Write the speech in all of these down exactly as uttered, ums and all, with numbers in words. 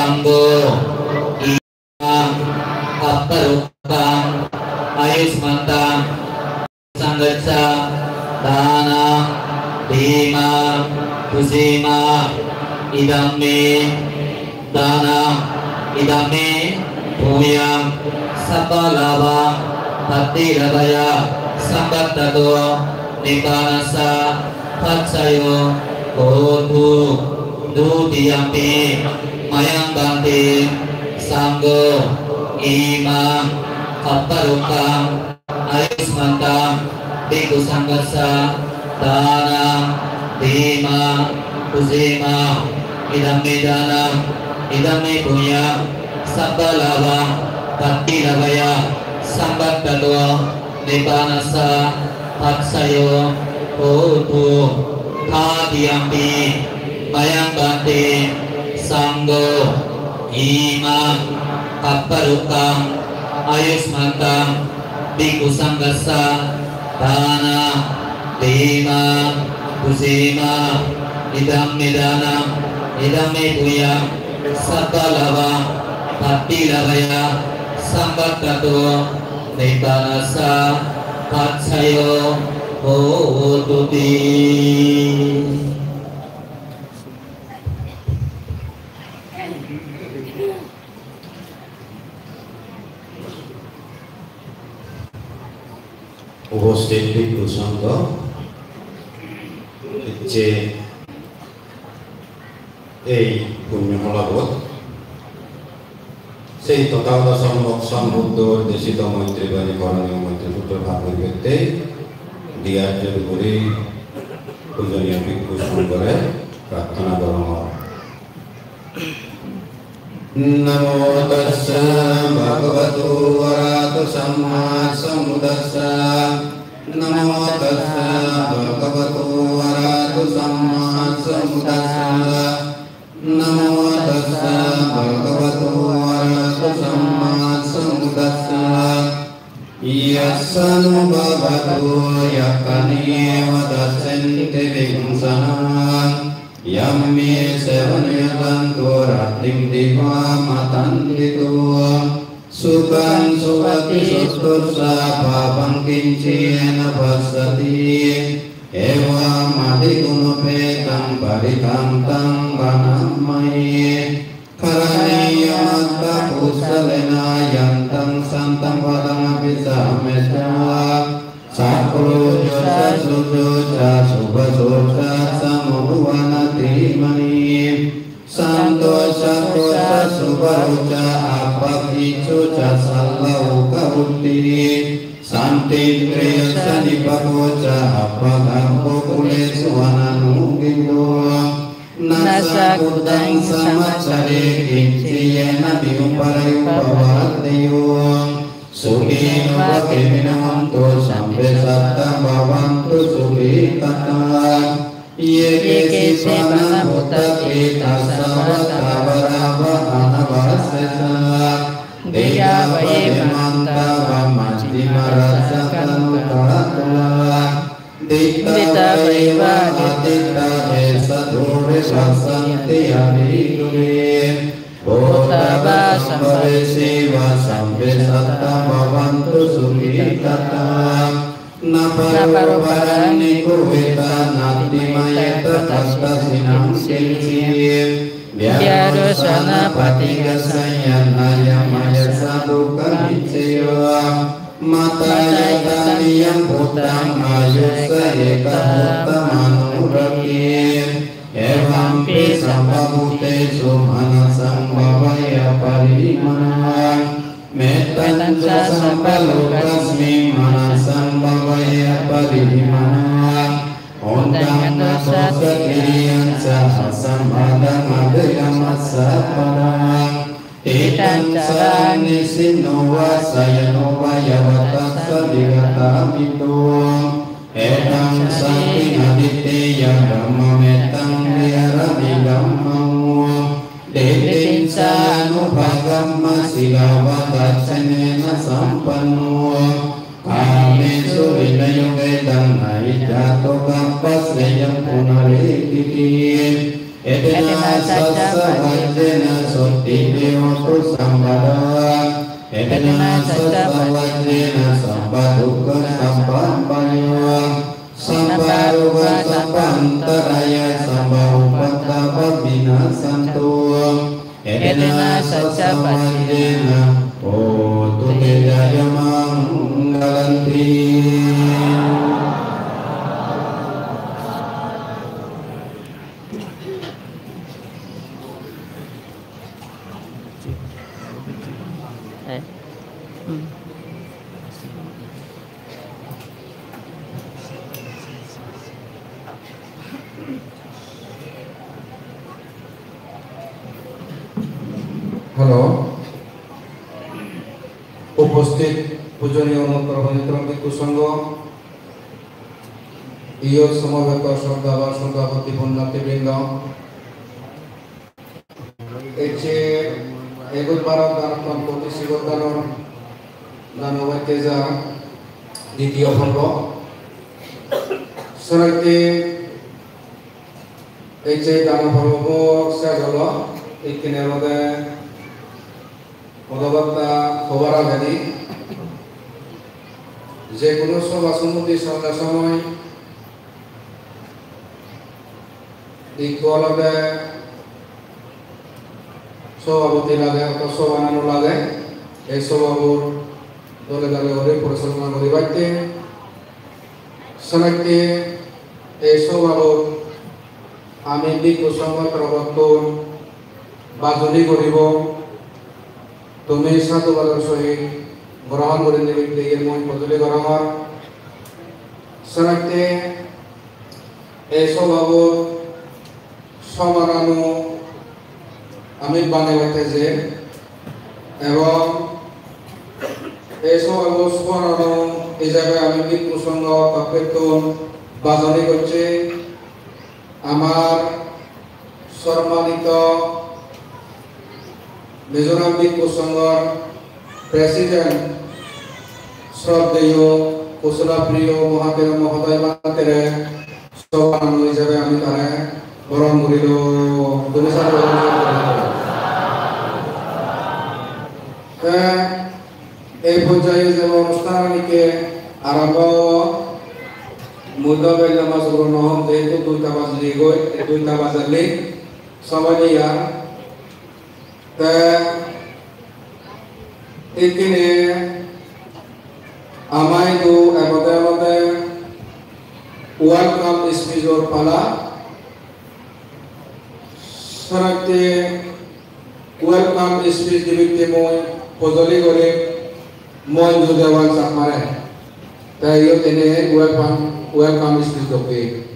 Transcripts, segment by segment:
Sangho imaṃ kapparukkhaṃ āyusmantaṃ saṅghassa dānaṃ dema pūjema. Idaṃ me dānaṃ idaṃ me puññaṃ sabbalābhaṃ paṭirābhāya sampattito nibbānassa paccayo hotu. Dutiyampi mayaṃ bhante sangho imaṃ kapparukkhaṃ āyusmantaṃ bhikkhusaṅghassa dānaṃ dema pūjema. Idaṃ me dānaṃ idaṃ me puññaṃ sabbalābhaṃ paṭirābhāya sampattito nibbānassa paccayo hotu. Tatiyampi mayaṃ bhante sangho imaṃ kapparukkhaṃ āyusmantaṃ bhikkhusaṅghassa dānaṃ dema pūjema. Idaṃ me dānaṃ idaṃ me puññaṃ sabbalābhaṃ paṭirābhāya sampattito nibbānassa paccayo hotu te. Uposthit bhikkhu sangho, ecche ei punyo pholabot sei Tothagoto Sommok Sombuddhor desito moitri bani, koroniyo moitri sutropad guribatte diyat jor guri pujoniyo bhikkhu sanghore prarthona gorongor. Namo tassa bhagavato arahato sammāsambuddhassa. Namo tassa bhagavato arahato sammāsambuddhassa. Namo tassa bhagavato arahato sammāsambuddhassa. Yassānubhāvato yakkhāni eva dassenti bhiṃsanaṃ, yaṃ me sevanayo tanto rattiṃ divā matandito. Sukhaṃ supati suttassa pāpaṃ kiñci ye na passati, evamādiguṇūpetaṃ parittaṃ taṃ bhaṇāma he. Karaṇīyamatthakusalena yantaṃ santaṃ padaṃ abhisamecca, sakko ca suhujjo ca subharo ca sa manubrūhaṇāti mani. Santo ca suhujjo ca subharo ca appakicco ca sallahukavutti, santindriyo ca nipako ca appagabbho kulesu ananugiddho. Na ca khuddaṃ samācare kiñci yena viññū parayūpavadeyyuṃ. Sukhī no va khemino hontu sabbe sattā bhavantu sukhitā. Ye keci pāṇabhūtatthi tasā va thāvarā va anavasesā, diṭṭhā va ye mahantā va majjhimā rassakā aṇukathūlā, diṭṭhā va ye va adiṭṭhā, esā dūre vasanti avidūre. Bhūtā va sambhavesī va sabbe sattā bhavantu sukhitattā. Na paro paraṃ nikubbetha, natthi maññetha katthaci naṃ kiñci. Byārosanā paṭighasaññā, nāññamaññassa dukkhamiccheyya. Mātā yathā niyaṃ puttaṃ, āyusā ekaputtamanurakkhe. Evampi sabbabhūtesu, mānasaṃ bhāvaye aparimāṇaṃ. Mettañca sabbalokasmiṃ, mānasaṃ bhāvaye aparimāṇaṃ. Uddhaṃ adho ca tiriyañca, asambādhaṃ averaṃ asapattaṃ. Tiṭṭhañcaraṃ nisinno vā, sayāno vā yāvatassa vigatamiddho. Etaṃ satiṃ adhiṭṭheyya, brahmametaṃ vihāramidhammaṃ. Diṭṭhiñca anupagamma, sīlavā dassanena sampanno. Kāmesu vinayo gedhaṃ, na hi jāto gabbhaseyyaṃ punaretīti. Etena saccavajjena, sotthī Etena saccavajjena sabba dukkha sabba bhaya sabba roga sabba antaraya sabba upaddava vinassantu. Etena saccavajjena hotu te jayamaṅgalanti. Eh. Hmm. Hello. Uposthit pujoniyo onuttor pabitro bhikkhu songho, iyot somobeto shraddhaban shraddhaboti punnarthi brindo. Ecche egot baro danotton koti sibor danor, dano bacche ja ditiyo porbo. Senotte ecche dano porbo bo sej olo, ikkine olode hoda batta hobar agedi je hono soba somodi solle somoi ikko olode sobaboti lage, orthat soba nanu lage. Ei sobabor dole dale guri porichalona guribatte senotte ei sobabot ami bhikkhu songho torobottun bajoni guribo. Tumi sadhubador sohit grohon guri nibatte iye mui hojoli gorongor. Senotte ei sobabot soba nanu ami banebatte je ebong ei sobabot soba nanu ijebe ami bhikkhu songho torobottun bajoni gocche. Amar sommanito Mizoram Bhikkhu Songhor President, shraddheyo Kusula Priyo Mahathero Mohodoy Bhantere soba nanu ijebe ami tare boron gurilong. Tumi sare boron guri. Te ei porjaye je onusthan anikke arombo obo, mui do bej lamba sugro no hom, jehetu duita bajili goi, duita bajelli somoy nei ar. Te ikkine ama idu ebode olode welcome speech-or pala. Senotte welcome speech dibatte mui hojoli guri Monju Dewal Chakmare. Te iyot ene welcome, welcome speech dokke.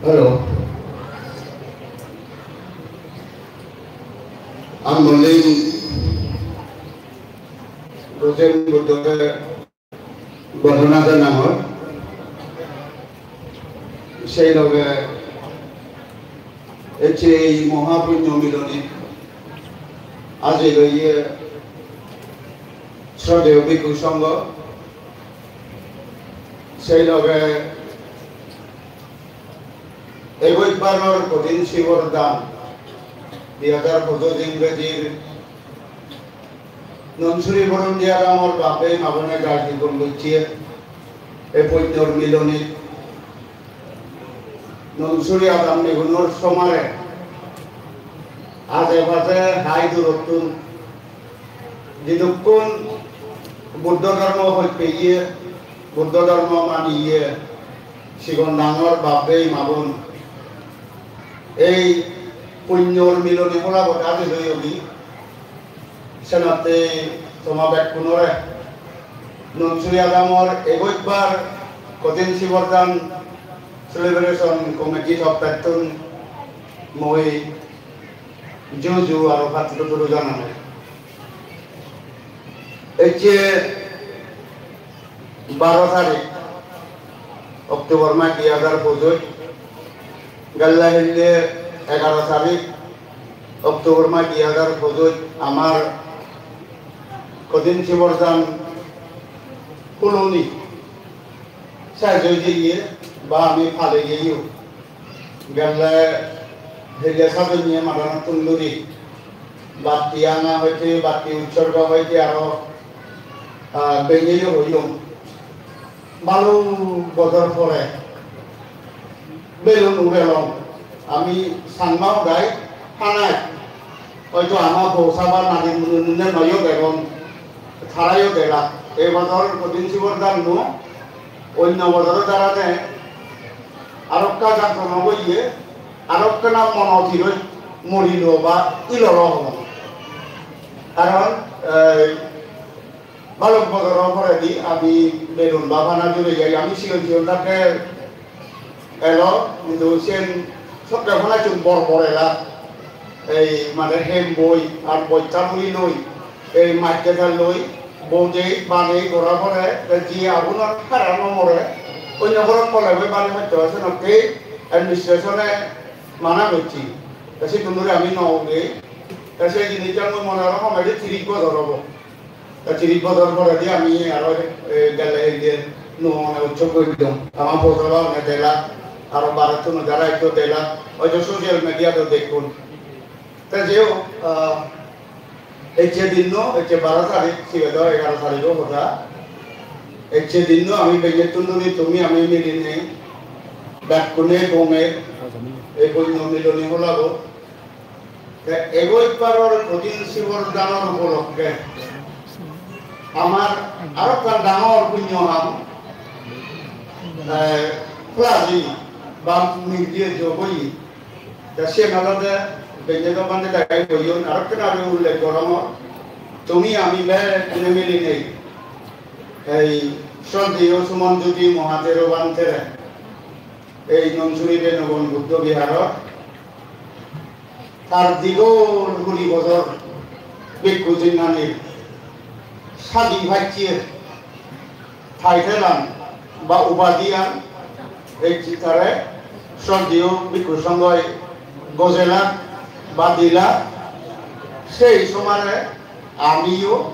Hello. Ang muling Gozen Buddhore bondona janangor. Sei loge ecche ei mohapunyo miloni ajil oye shraddheyo bhikkhu songho, sei loge egoch baror Kothin Sibor Dan, dui hajar pojoj Ingrejir Nonsuri Borondia Adamor bap-bei ma-bone gai jibon gocche, ei punyor milonit Nonsuri Adam nigunor somare aje paje hai durottun jidukkun Buddho dhormo hoi peye, Buddho dhormo maniye, sigon dangor bap-bei ma-bon, ei punyor miloni holabot ajil oyogi. Senotte toma bekkunore Nonsuri Adamor egoch bar Kothin Sibor Dan Celebration Committee toppettun mui ju ju aro patturu turu jananai. Ecche baro tarik October mas dui hajar pojoj, gella hille egaro tarik October mas dui hajar pojoj amar Kothin Cibor Dan huloni sej oi jeye ba ami pale jeyo. Gelle hille sajonye madanottun duri batti ana hoite, batti utsorgo hoite aro, ah, benne yo hoyong. Balok bojor pore belun urelong. Ami Changma hodai hanai hoito ama bo saba nadi munune noyo degon, tarayo delak. Ei bojor Kothin Cibor Danno onno bojoro darane arokka jaktono boiye, arokkena mono tiroi morilo ba ilolo hobong. Karon, eh, balok bojoro poredi ami belun ba bana jurei jai, ami sigon sigon thakke elo, hintu siyen sokke honachun bor bor elak. Ei mane hem boi ar bosta boi loi, ei majje tel loi, bojei banei gora pore, te ji agunor hara no more, onyo borok kole boi banei hotte oi, senottei administration-e mana gocche. Te sittun duri ami no ugei. Te sei jinissan mui mone gorong homedi tiris bojor obo. Ta tiris bojor poredi ami aro, eh, gelle hille nuo mane utsob gojjong. Ama pousaba one delak, aro barottun jara ekko delak, hoito social media-t dekkun. Ta jeo, ah, ecche dinno, ecche baro tarik, sibe do egaro tarigo hoda. Ecche dinno ami benjettun duri tumi ami milinei bekkune bonge ei bonno miloni holabo. Te egoj paror Kothin Cibor Danor upolokke amar aro ekkan dangor punyo ham, eh, phlagi ba mirdiye jog oye. Te siyen olode benne do bhante dagi hoyon, aro ekkan ami ullekh gorongor. Tumi ami bekkune milinei ei sroddheyo Suman Jyoti Mohathero bhantere ei Nonsuri Benugon Buddho Biharot tar digol kuri bojor bhikkhu jinganir sadi pacche title-an ba ubadi-an ei tare sroddheyo bhikkhu songhoi gojelak ba dilak, sei somare amiyo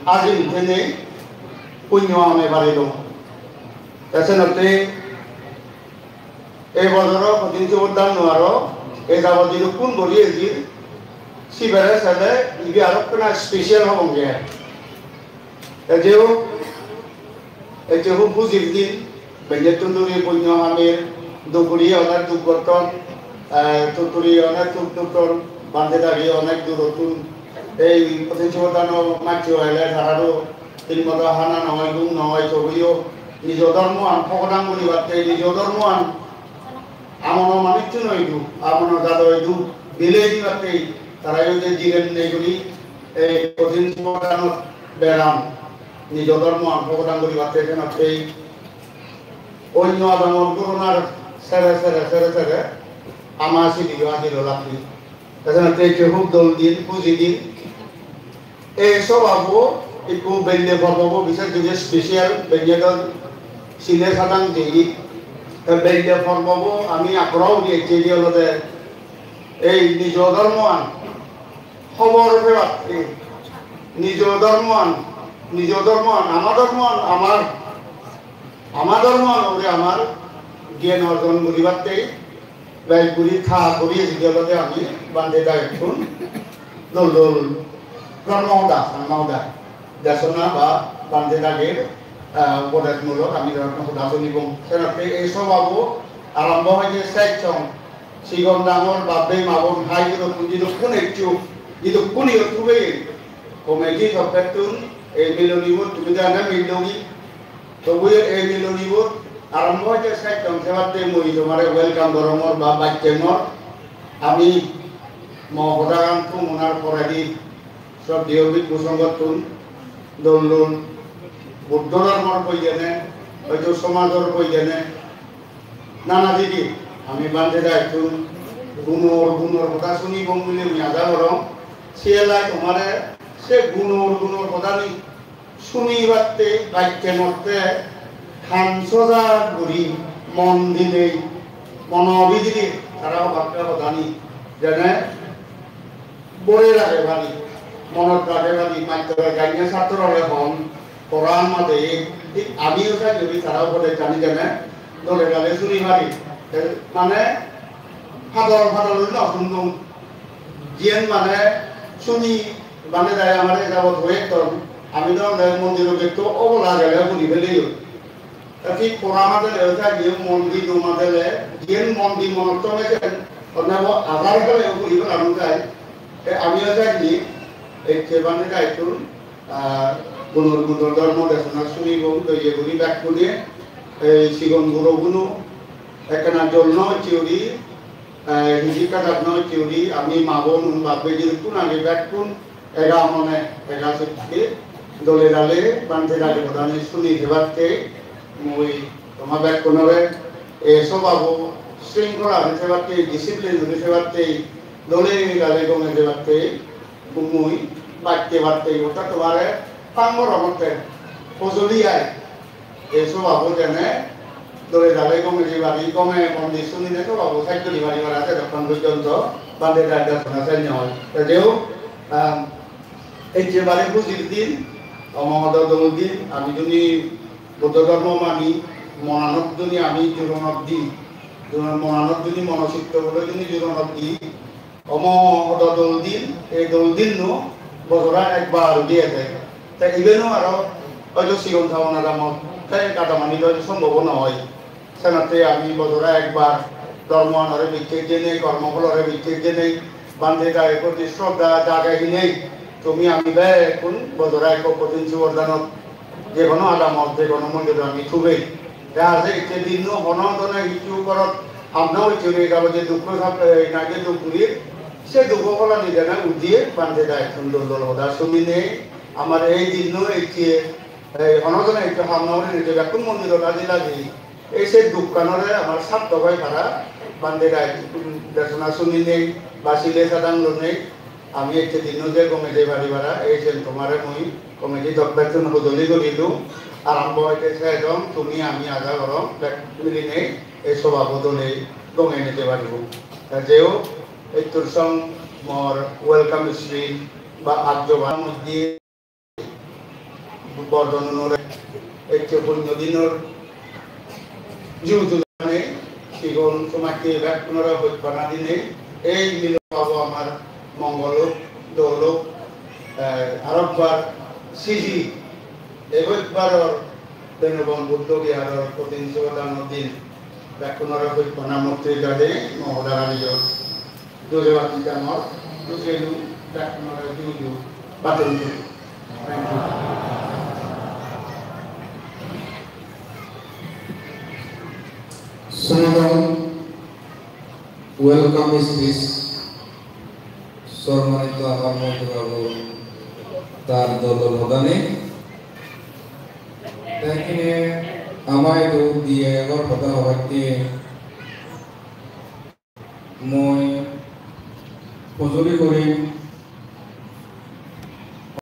ajil thenei punyo ame parilung. Te senotte ei bojoro Kothin Cibor Danno aro ei jabot jidukkun guri ejir, sibere sele ibe aro ekkena special hobonge. Te jehok, ecche hub hujir din, benjettun duri punyo hamir, duk guri onek duk gotton, eh, tuk guri onek tuk dutton, bhante dagi onek durottun. Ei Kothin Cibor Dano maccho ele tararo Thik moto hana noi, ghum noi, tobuyo nijo dhormoan pogodang guribatte, nijo dhormoan amono manucchun oidu, amono jado oidu, bilei dibatte, tarayo je jiren nei guri, ei kothin somoyanot beran, nijo dhormoan pogodang guribatte, senottei onyo adamor guronar sere sere, sere sere, ama sidiyo ajilo lagbe. Te senottei ecche hub dol din, huji din. Ei sobabo ikko belle porbobo bises guri special, belle don sile sadang jeyegoi. Te belle porbobo ami agroho guri ecche je olode ei nijo dhormoan hobor pebatte, nijo dhormoan, nijo dhormoan, ama dhormoan, amar, ama dhormoan ugure amar gyan orjon guribatte, bej guri tha guri ejede olode ami bhante dagittun dol dol dhormo hoda, Changma hoda desona ba bhante dagir, ah, upodes mulok ami dhormo hoda sunibong. Senotte ei sobabo arambo oye sej song, sigon dangor, bap bhei ma bon, hai jidukkun, jidukkun eccho, jidukkun iyot thubeye, committee sokkettun ei milonibot tumi jane millogi, tobuyo ei milonibot arambo oye sej song sebatte mui tomare welcome gorongor ba bajjengor. Ami mo hodagan thum onar poredi sroddheyo bhikkhu songhottun dol dol Buddho dhormor boiyene, hoito somajor boiyene, nana digi ami bhante dagittun gunor gunor hoda sunibong bili mui aja gorong. Siyelai tomare se gunor gunor hodani sunibatte bacche motte han soja guri mon dinei mono bidire tara hobakke hodani jene bore rage pani, monot rage pani, mattor ganye sattorore hon, poran made, thik amiyo sai guri tara upodesh jani jene dole dale suni pari. Te mane padol padol guri no sundung. Jiyen mane suni mane dai amare jabot hoyekton, ami do ole mondiro getto obola gele guri peleyo. Te thik pora madele o jai je mon di no madele, jiyen mon di monot thonge sen, onne bo abar gele o guri bana no jai. Te ami o jai je, ecche bani jai tun, ah, gunor gunor dhormo desona sunibo, to iye guri bekkune, ei sigon guro guno, ekkena jol no ecche guri, eh, hijik kadak no ecche guri, ami ma bon un bap bhei jidukkun age bekkun, ega mone, ega sikke, dole dale, bhante dale hodani suni thebatte, mui toma bekkunore, e sobabo, sringkhola guri thebatte, discipline guri thebatte, dole dale gome thebatte, mui batte batte, orthat tomare pang gorongotte, hojoli ai, e sobabo jene, dole dale gome jebari, gome mondi sunine sobabo saj guri bari bara, sedokkon porjonto bhante dale hodani senne oi. Te jeo, ah, Ecche bare hujir din, omohodo dol din, ami juni Buddho dhormo mani, monanot juni ami juronot di, juron-, monanot juni mono chitto bole juni juronot di, omohodo dol din, ei dol dinno bojore ekbar udi ede. Te ibeno aro hoito sigon sagon adamot, te ek adamani hoito sombobo no oi. Senotte ami bojore ekbar dhormoanore bicchej jenei, kormopholore bicchej jenei, bhante dagi proti shraddha jage hinei, tumi ami bekkun bojore ekko kothin subordanot je hono adamot, je hono mondirot ami thubei. Te ar se ecche dinno hono done hissu gorot ham no ecche guri gabo je dukko sap-, ei, na je duk guri, se dukko holani jene udiye bhante dagi tun dol dol hoda suninei, amar ei dinno ecche, ei, hono done ecche ham no guri nije bekkun mondirot aji laji. Ei se dukkanore amar satto pai para, bhante dagi desona suninei, ba sile sadang lonei, ami ecche dinno je gome jei pari para, ei sen tomare mui committee toropettun hojoli guri dilung, arambo hoite sejong, tumi ami aja gorong, bek milinei ei sobabo dole gome nije paribo. Ta jeo, ettur song mor welcome speech ba ajjoban moddhe Bordonunore ecche punyo dinor juju janei, sigon somajje bekkunore hojpana dinei, ei milo babo amar mongol ok, dol ok, eh, arokbar siji, ebotbaror Benobon Buddho Viharor kothin subordanor din, bekkunore hojpana murti jade, mo hodagani jor. Dole batti dangor, dole lu, bekkunore juju, baton juju. Thank you. Sunilong welcome speech, sommanito amar Montu babu, tar dol dol hodani. Te ekkene ama idu diye egor hoda hobatte mui hojoli guri